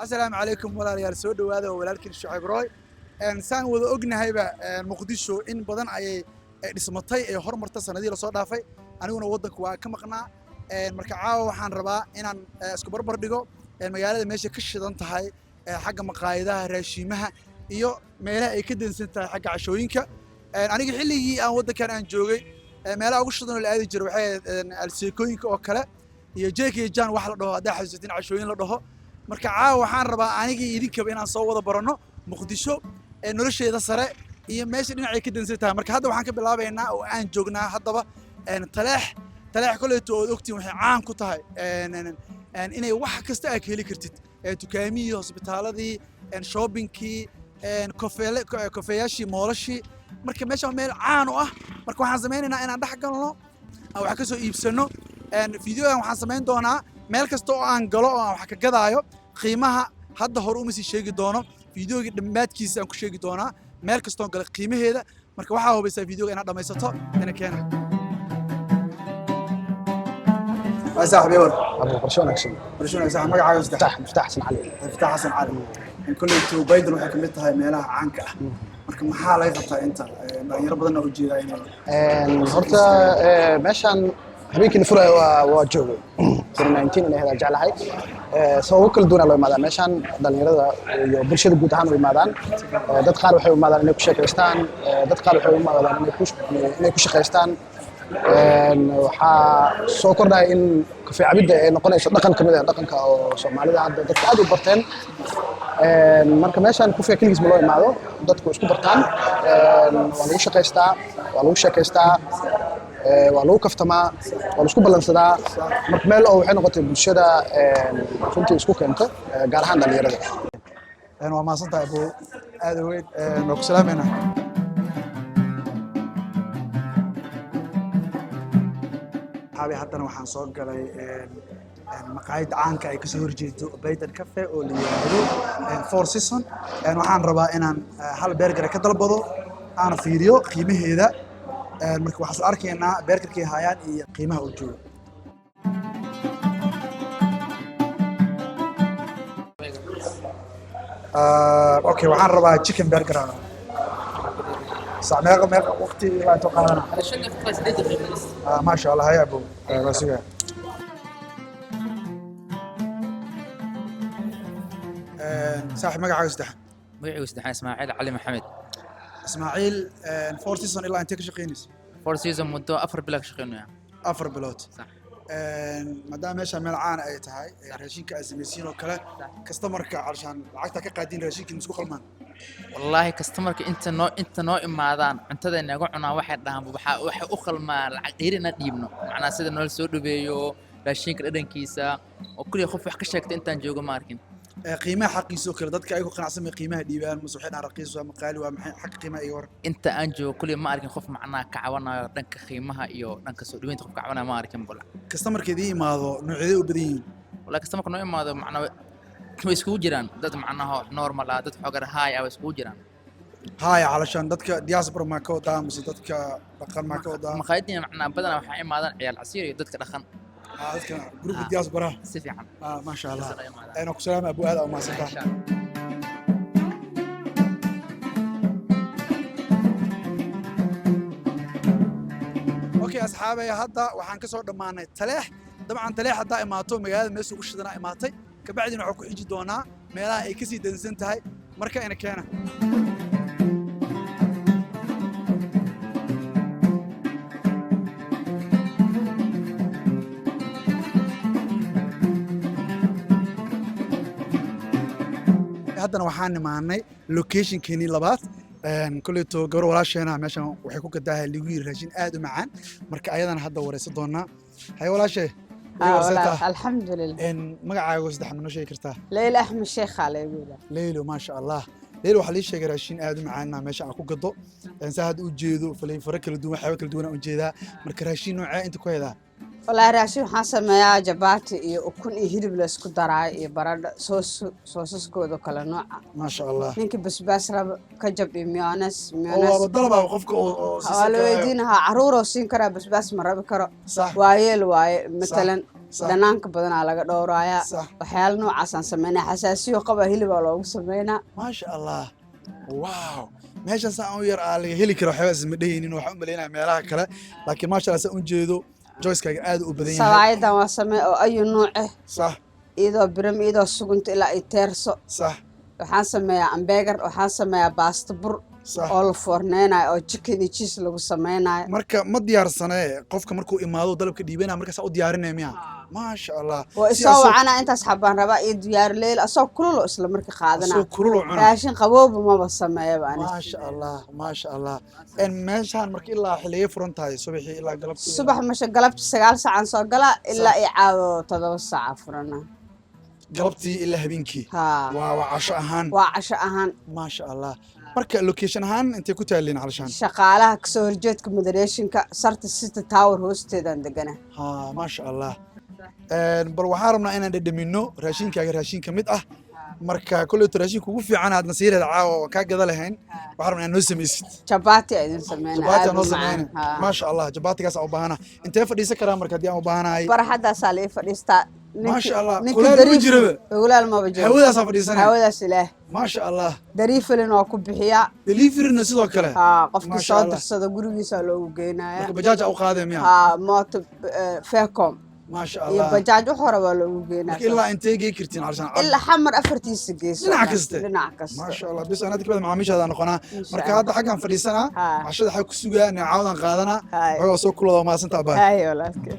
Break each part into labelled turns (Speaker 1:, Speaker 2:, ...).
Speaker 1: Asalaamu calaykum walaalayaal, soo dhowaada oo walaalkiin Shucayb Roy. Saan wada ognahayba, Muqdisho in badan ayay dhismatay ee hormarta sanadihii lasoo dhaafay. Aniguna waddanka waa ka maqnaa. Marka caawa waxaan rabaa inaan isku barbar dhigo magaalada meesha ka shidan tahay xagga maqaayadaha, raashiimaha iyo meelaha ay ka dansan tahay xagga cashooyinka. Aniga xilligii aan waddankan aan joogay, meelaha ugu shidan oo la aadi jiray waxay ahayd alseekooyinka oo kale iyo Jek iyo Jan wax la dhaho, haddaa xasuusatin, cashooyin la dhaho. Marka caawa waxaan rabaa anigii idinkaba inaan soo wada baranno Muqdisho ee nolosheeda sare iyo meesha dhinacay ka dansan tahay. Marka hadda waxaan ka bilaabaynaa oo aan joognaa haddaba Taleex. Taleex koleyto ood ogtiin waxay caan ku tahay inay wax kasta aad ka heli kartid, dukaamihii, hosbitaaladii, shoppingkii, kofeeyaashii, mallashii. Marka meesha waa meel caan u ah. Marka waxaan samaynaynaa inaan dhex galno, aan wax ka soo iibsano. Videogan waxaan samayn doonaa meel kasta oo aan galo oo aan wax ka gadaayo qiimaha hadda hore uma sii sheegi doono. Videogii dhammaadkiisa aan ku sheegi doonaa meel kastoon gala qiimaheeda. Marka waxaa hubaysaa videoga inaad dhammaysato ina keena. Waa saaxiib war.
Speaker 2: Abu, qorshe wanaagsan.
Speaker 1: Qorshe wanaagsan. Magacaaga saddex?
Speaker 2: Miftaax, Miftaax Xasan Cali.
Speaker 1: Miftaax Xasan Cali. Kolleyto Baydan waxay kamid tahay meelaha caanka ah. Marka maxaa laga qabtaa inta dhalinyaro badanna ujeedaa inay
Speaker 2: Horta meeshaan habeenkii la furayo waa joogay 2019 inay hedaa jeclahay. Sababo kala duwanaa loo imaadaa meeshaan. Dhalinyarada iyo bulshada guud ahaan u imaadaan. Dad qaar waxay u imaadaan inay ku sheekaystaan, dad qaar waxay u imaadaan inay ku shaqaystaan. Waxaa soo kordhaya in kafee cabidda ay noqonayso dhaqan ka mid ah dhaqanka oo Soomaalida hadda dadka aad u barteen. Marka meeshaan kufee keligiis ma loo imaado, dadku isku bartaan. Waa lagu shaqaystaa, waa lagu sheekaystaa, waa lagu kaftamaa, waa laisku ballansadaa. Marka meel oo waxay noqotay bulshada runtii isku keento, gaar ahaan dhalinyarada.
Speaker 1: Waa mahadsan tahay abu, aad u weyn. Waa ku salaameynaa. Xaabi, haddana waxaan soo galay maqaayad caanka ay kasoo horjeedo Baydan Cafe oo la yiraahdo Four Season. Waxaan rabaa inaan hal burger ka dalbado, aana fiiriyo qiimaheeda. Marka waxaan soo arkaynaa burgerkay hayaan iyo qiimaha uu joogo. Okay, waxaan rabaa chicken burger aan rabaa. Sac meeqa meeqa waqti ilaa intuu qaadana?
Speaker 3: 5 دقيقة 8 دقيقة بس.
Speaker 1: Ah, maasha Allah, haya abow. Waa sugaa. Saaxiib, magacaaga saddex?
Speaker 3: Magacaygu saddexaan Ismaaciil Cali Maxamed.
Speaker 1: Ismaaciil, Four Season ilaa intee ka shaqeynaysa?
Speaker 3: Four Season muddo 4 bilood ka shaqeynaya.
Speaker 1: 4 bilood.
Speaker 3: Sax.
Speaker 1: Maadaama meesha meel caan ay tahay, raashinka aad samaysiin oo kale, customerka calashaan lacagta ka qaadiin, raashinka isku qalmaan?
Speaker 3: Wallaahi customerka inta noo imaadaan cuntada inaga cunaan waxay dhahaan waxay u qalmaa lacag dheeri inaan dhiibno, macnaha sida noola soo dhaweeyo, raashinka dhadhankiisa oo kulli qof wax ka sheegta intaan joogo ma arkin.
Speaker 1: Qiimaha xaqiisa oo kale, dadka ayagu qanacsan bay qiimaha dhiibaan mase waxay dhahaan raqiis waa, maqaali waa, maxay xagga qiimaha iga war?
Speaker 3: Inta aan joogo kulli ma arkin qof macnaha ka cabanayo dhanka qiimaha iyo dhanka soo dhaweynta. Qof ka cabanayo ma arkin bal.
Speaker 1: Customerka idiin imaado noocyadee u badan yihiin?
Speaker 3: Wallahi customerka noo imaado macnaha way iskugu jiraan, dad macnaha normal ah, dad xoogaa high ah, way iskugu jiraan.
Speaker 1: Haya, calashaan dadka diaspora maa ka wadaa mise dadka dhaqan maa ka wadaa?
Speaker 3: Maqaayadiina macnaha badanaa waxaa imaadaan ciyaal casiir iyo dadka dhaqan.
Speaker 1: Ah, dadka groupka
Speaker 3: Ah.
Speaker 1: diaspora.
Speaker 3: Si fiican.
Speaker 1: Ah, maasha Allah.
Speaker 3: Dadka imaadaan.
Speaker 1: Ayna ku salaama abu, aad u mahadsantahay.
Speaker 3: Insha Allah.
Speaker 1: Okay asxaabay, hadda waxaan ka soo dhammaanay Taleex. Dabcan Taleex haddaa imaato, magaalada meesha ugu shidanaa imaatay. Kabacdina waxaa ku xiji doonaa meelaha ay kasii dansan tahay. Marka ina keena. Haddana waxaan imaanay locationkeenii labaad. Koleyto gabar walaasheena meeshan waxay ku gadaahay ligu yiri raashin aad u macaan. Marka ayadana hadda wareysan doonaa. Haye walaashe, way wareysataa?
Speaker 4: الحمد لله.
Speaker 1: Magacaaga saddex ma noo sheegi kartaa?
Speaker 4: ليلى احمد شيخ على يقول.
Speaker 1: Leylo, maasha Allah. Leylo, waxaa lii sheegay raashin aad u macaan inaa meesha aan ku gado. Saa hadda u jeedo flavoro kala duwan, waxyaabo kala duwan aan u jeedaa. Marka raashin noocee inta ku haydaa?
Speaker 4: Wallaahi raashin waxaan sameeyaa jabaati iyo ukun iyo hilib la isku daraayo iyo baradho, soos, soosaskooda kala nooca.
Speaker 1: Maasha Allah.
Speaker 4: Ninka basbaas raba, ketchup iyo mayonnaise.
Speaker 1: Oo waaba
Speaker 4: Mayonnaise.
Speaker 1: Dalabaa qofka oo
Speaker 4: waa
Speaker 1: siisan
Speaker 4: la
Speaker 1: karaayo.
Speaker 4: Weydiinahaa, caruuroo siin karaa, basbaas ma rabi karo.
Speaker 1: Sax.
Speaker 4: Waayeel waaye matalan. Dhanaanka badanaa laga dhowrayaa. Waxyaala noocaasaan sameynaa. Xasaasiyo qaba hilibaa loogu sameynaa.
Speaker 1: Maasha Allah, wow, meeshan saan u yar aa laga heli karo waxyaaba isma dhehaynin. Waxaan u malaynaya meelaha kale, laakiin maasha Allah, saan u jeedo choice-kaaga aad u badan yahay.
Speaker 4: Sabaayadan waa samee oo ayu nuuc ah. Iyadoo biram, iyadoo sugunta ilaa ay teerso. Waxaan sameeyaa hamburger, waxaan sameeyaa baasto bur oo la foorneynayo oo chicken iyo cheese lagu sameynayo.
Speaker 1: Marka ma diyaarsanee, qofka markuu imaado dalabka dhiibanaya, markaas u diyaarinaya miya? Maasha Allah.
Speaker 4: Waa
Speaker 1: Si
Speaker 4: isoo wacana, intaas xabaan rabaa iyo diyaar leyl, asoo kululo isla marka qaadana.
Speaker 1: Asoo kulul cuna.
Speaker 4: Raashin qabowba maba sameeyaba ani.
Speaker 1: Maasha Allah, maasha Allah. En meeshaan marka ilaa xilligee furan tahay? Subaxii ilaa galabtii?
Speaker 4: Subax masha galabti 9 saacan soo galaa, ilaa iyo caawo 7 saaca furana.
Speaker 1: Galabtii ilaa habeenkii?
Speaker 4: Haa.
Speaker 1: Waa casho ahaan?
Speaker 4: Waa casho ahaan.
Speaker 1: Maasha Allah. Marka location ahaan intay ku taalleen calashaan?
Speaker 4: Shaqaalaha kasoo horjeedka moderation-ka, sarta City Tower hoosteedaan degana.
Speaker 1: Ha, maasha Allah. Bal waxaan rabnaa inaan dhadhamino raashinkaaga, raashin ka mid ah. Marka kolleyto raashinka ugu fiican aad nasiireed caawa oo kaa gada lahayn, waxaan rabnaa inaad noo samaysid.
Speaker 4: Jabaati aa idin sameynaa.
Speaker 1: Jabaati
Speaker 4: Aad
Speaker 1: aan noo
Speaker 4: u macaan.
Speaker 1: sameyna.
Speaker 4: Haa.
Speaker 1: Maasha Allah, jabaatigaas aan u baahana. Intee fadhiisan karaa marka haddii aan u baahanahay?
Speaker 4: Barxaddaasaa la ii fadhiistaa.
Speaker 1: Maasha Allah,
Speaker 4: Ninkii
Speaker 1: kuleel ma jiraba?
Speaker 4: Kuleel maba jiro.
Speaker 1: Hawadaasaa fadhiisanaya?
Speaker 4: Hawadaas ilaah.
Speaker 1: Maasha Allah.
Speaker 4: Delivery-na waa ku bixiyaa.
Speaker 1: Delivery-na sidoo kale?
Speaker 4: Haa, qofkii
Speaker 1: Maasha
Speaker 4: soo
Speaker 1: Allah.
Speaker 4: dirsado gurigiisa loogu geynaya.
Speaker 1: Marka bajaaj aa u qaadee miya?
Speaker 4: Haa, mooto Fecom
Speaker 1: Maasha
Speaker 4: iyo
Speaker 1: Allah.
Speaker 4: bajaaj wax hore waa loogu geynaya.
Speaker 1: Marka ilaa intee gey kartiin calashaan?
Speaker 4: Ilaa Xamar afartiisa geeso.
Speaker 1: Dhinac kaste?
Speaker 4: Dhinac kasta.
Speaker 1: Maasha Allah. Bis anaa kabada macaamiishaada noqonaa.
Speaker 4: Insha
Speaker 1: Marka
Speaker 4: Allah.
Speaker 1: hadda xaggaan fadhiisanaa, cashada waxaa ku sugaa, neecawdan qaadanaa.
Speaker 4: Haay.
Speaker 1: Waxaa soo kulada, waa mahadsantaa, bye.
Speaker 4: Haye walaalkay.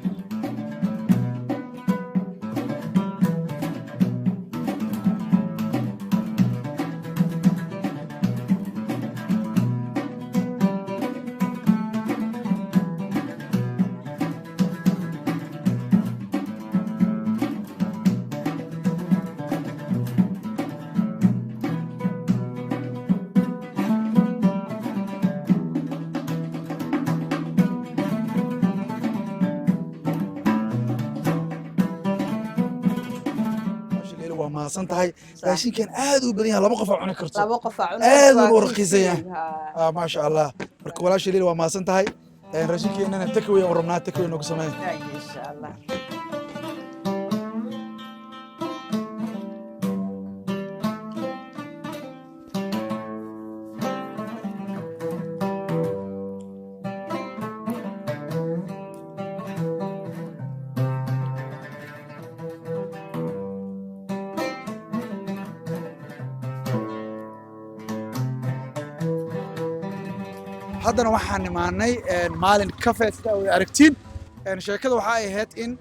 Speaker 1: Maasha Allah, waa mahadsan tahay. Raashinkan aad u badan yahay, laba qof aa cuni karto.
Speaker 4: Laba qof aa cuni
Speaker 1: Aad
Speaker 4: karto,
Speaker 1: u
Speaker 4: waa
Speaker 1: raqiisan yahay.
Speaker 4: Haa.
Speaker 1: Ah, maasha Allah. Marka walaasha Leila, waa mahadsan tahay. Raashinkeennana takeaway aan rabnaa, takeaway noogu sameeya.
Speaker 4: Haye, insha Allah.
Speaker 1: Haddana waxaan imaanay Maalin Cafe, sida wada aragtiin. Sheekada waxa ay ahayd in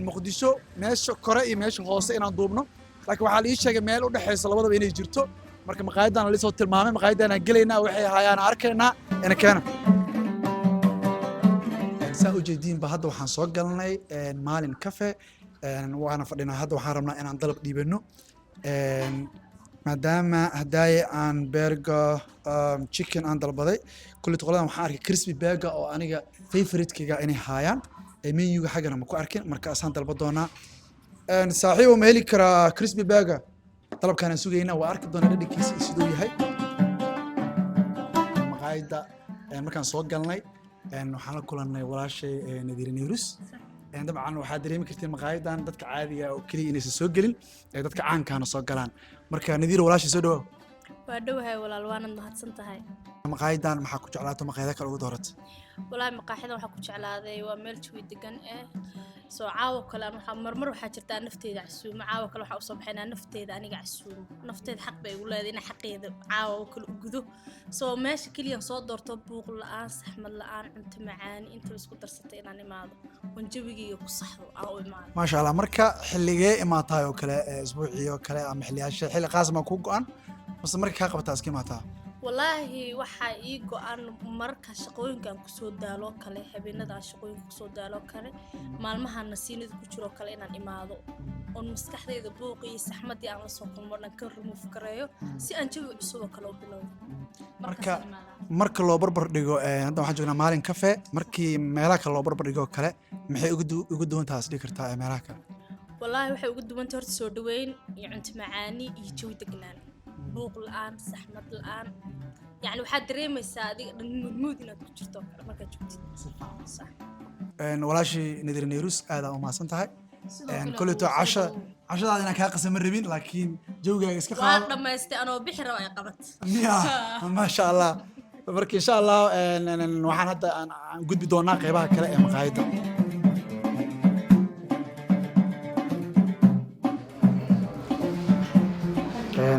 Speaker 1: Muqdisho meesha kore iyo meesha hoose inaan duubno, laakiin waxaa la ii sheegay meel u dhexaysa labadaba inay jirto. Marka maqaayadan la soo tilmaamay, maqaayadan aan gelaynaa, waxay hayaan arkaynaa, ina keena. Saa ujeediinba, hadda waxaan soo galnay Maalin Cafe, waana fadhinaa. Hadda waxaan rabnaa inaan dalab dhiibano, maadaama hadaaye aan burger chicken aan dalbaday. Kulli qoladan waxaan arkay crispy burger oo aniga favorite-kayga inay haayaan, menu-ga xaggana ma ku arkin. Marka asaan dalba doonaa. Saaxiibo, ma heli karaa crispy burger? Dalabkaanaan sugaynaa, waa arki doonaa dhadhankiisa iyo siduu yahay. Maqaayadda markaan soo galnay, waxaan la kulannay walaashay Nadiire Neyrus. Dabcan waxaad dareemi kartiin maqaayadan dadka caadiga ah oo keliya inaysan soo gelin, ee dadka caankaana soo galaan. Marka Nadiire, walaashay, soo dhawaaw.
Speaker 5: Waa dhowahay walaal, waanad mahadsan tahay.
Speaker 1: Maqaayadan maxaa ku jeclaato maqaayado kale ugu dooratay?
Speaker 5: Walaahi maqaaxidan waxaa ku jeclaaday waa meel jawi degan ah. Soo caawo kale aan waxaa marmar waxaa jirtaa nafteyda casuumo. Caawo kale waxaa usoo baxay inaan nafteyda aniga casuumo. Nafteeda xaq bay igu leedahay inaan xaqeeda caawa oo kale u gudo. Soo meesha keliyan soo doorto buuq la-aan, saxmad la-aan, cunto macaani intaba isku darsatay inaan imaado oon jawigayga ku saxdo aan u imaado.
Speaker 1: Maasha Allah. Marka xilligee imaatahay oo kale, isbuucii oo kale ama xilliyaasha, xilli qaas ma kuu go'an mase marka kaa qabataa iska imaataa?
Speaker 5: Walaahi waxaa ii go-an mararka shaqooyinka aan kusoo daalo kale, habeenada aan shaqooyinka kusoo daalo kale, maalmaha nasiinada ku jiroo kale inaan imaado oon maskaxdayda buuqi iyo saxmadii aan lasoo kulmo dhan ka remove gareeyo si aan jawi cusub oo kale u bilowdo.
Speaker 1: Marka
Speaker 5: Markaasaan imaadaa.
Speaker 1: marka loo barbar dhigo, hadda waxaan joognaa Maalin Cafe, markii meelaha kale loo barbar dhigo kale, maxay ugu duwan tahay is dhigi kartaa meelaha kale?
Speaker 5: Walaahi waxay uga duwantay horta soo dhaweyn iyo cunto macaani iyo jawi degnaan, buuq la-aan, saxmad la-aan. Yacni waxaad dareemaysaa adiga dhan mudmuud inaad ku jirto oo kale markaad joogtid. Sax.
Speaker 1: Walaashii Nadiir Neyrus, aad aa u mahadsan tahay.
Speaker 5: Sidoo kale
Speaker 1: Koleeto
Speaker 5: wuu soo
Speaker 1: casha
Speaker 5: dhawow.
Speaker 1: Cashadaada inaan kaa qasama rabin, laakiin jawigaaga iska
Speaker 5: Waa
Speaker 1: qaado.
Speaker 5: dhammaystay anoo bixi raba ay qabat.
Speaker 1: Miya? Maasha Allah. Marka insha Allah waxaan hadda aan gudbi doonaa qeybaha kale ee maqaayadda.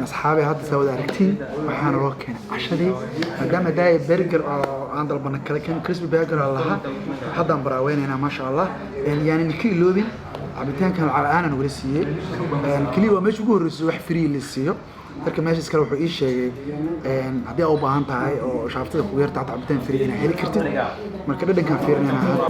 Speaker 1: Asxaabi, hadda saa wada aragtiin, waxaana loo keenay cashadii, maadaama daaya burger oo aan dalbana kale kan crispy burger oo lahaa haddaan baraaweynaynaa. Maasha Allah. Yaanan ka iloobin cabitaankan lacag la-aan wala siiyey. Keliya waa meesha ugu horreysay wax free la siiyo. Marka meeshaas kale wuxuu ii sheegay haddii aad u baahan tahay oo shaaftada kugu yarta cabitaan free inaad heli kartid. Marka dhadhankaan fiirinayna hadda.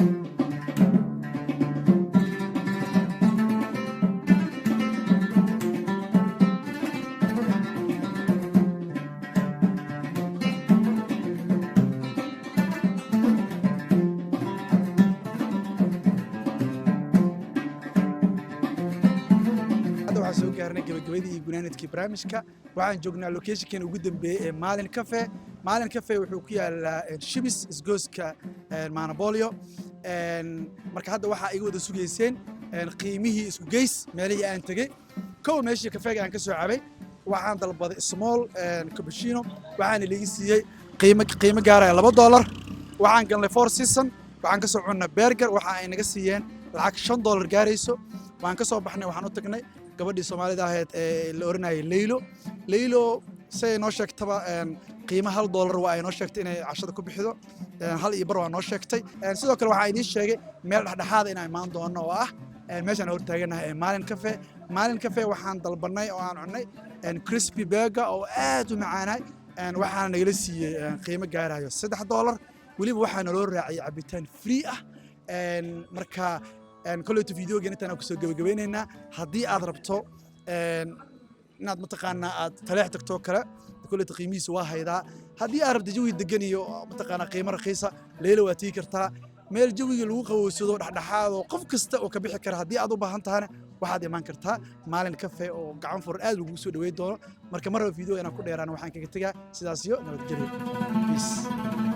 Speaker 1: Hadda waxaan soo gaarnay gabagabadii iyo gunaanadkii barnaamijka. Waxaan joognaa locationkan ugu dambeeyey ee Maalin Cafe. Maalin Cafe wuxuu ku yaalaa Shibis, isgooska Manabolio. Marka hadda waxaa iga wada sugayseen qiimihii isku geys meelihii aan tegey. Kow, meeshii kafeega aan ka soo cabay, waxaan dalbaday small cappuccino, waxaana liiga siiyey qiimo gaaraya $2. Waxaan galnay Four Season, waxaan ka soo cunnay burger, waxa ay naga siiyeen lacag $5 gaarayso. Waan ka soo baxnay, waxaan u tagnay gabadhii Soomaalida ahayd ee la oranayay Leylo. Leylo say noo sheegtaba qiimo $1 waa ay noo sheegtay inay cashada ku bixido. 1.5 waa noo sheegtay. Sidoo kale waxaa idiin sheegay meel dhexdhexaada inaan imaan doono oo ah meeshaan hor taaganahay ee Maalin Cafe. Maalin Cafe waxaan dalbanay oo aan cunnay crispy burger oo aad u macaanay. Waxaana nagala siiyey qiimo gaarayo $3. Weliba waxaa naloo raaciyay cabitaan free ah. Marka koleyto videogan intaan aan kusoo gebagabeynaynaa. Haddii aad rabto inaad mataqaanaa aad Taleex tagto kale, koleyto qiimihiisa waa haydaa. Haddii aad rabto jawi degan iyo mataqaanaa qiimo raqiisa, Leyla waa tigi kartaa. Meel jawiga lagu qabowsado, dhexdhexaad oo qof kasta oo ka bixi kara haddii aad u baahan tahana, waxaad imaan kartaa Maalin Cafe oo gacan furan aad lagugu soo dhaweyn doono. Marka mar raba video inaan ku dheeraan, waxaan kaga tegaa sidaas iyo nabadgelyo. Peace.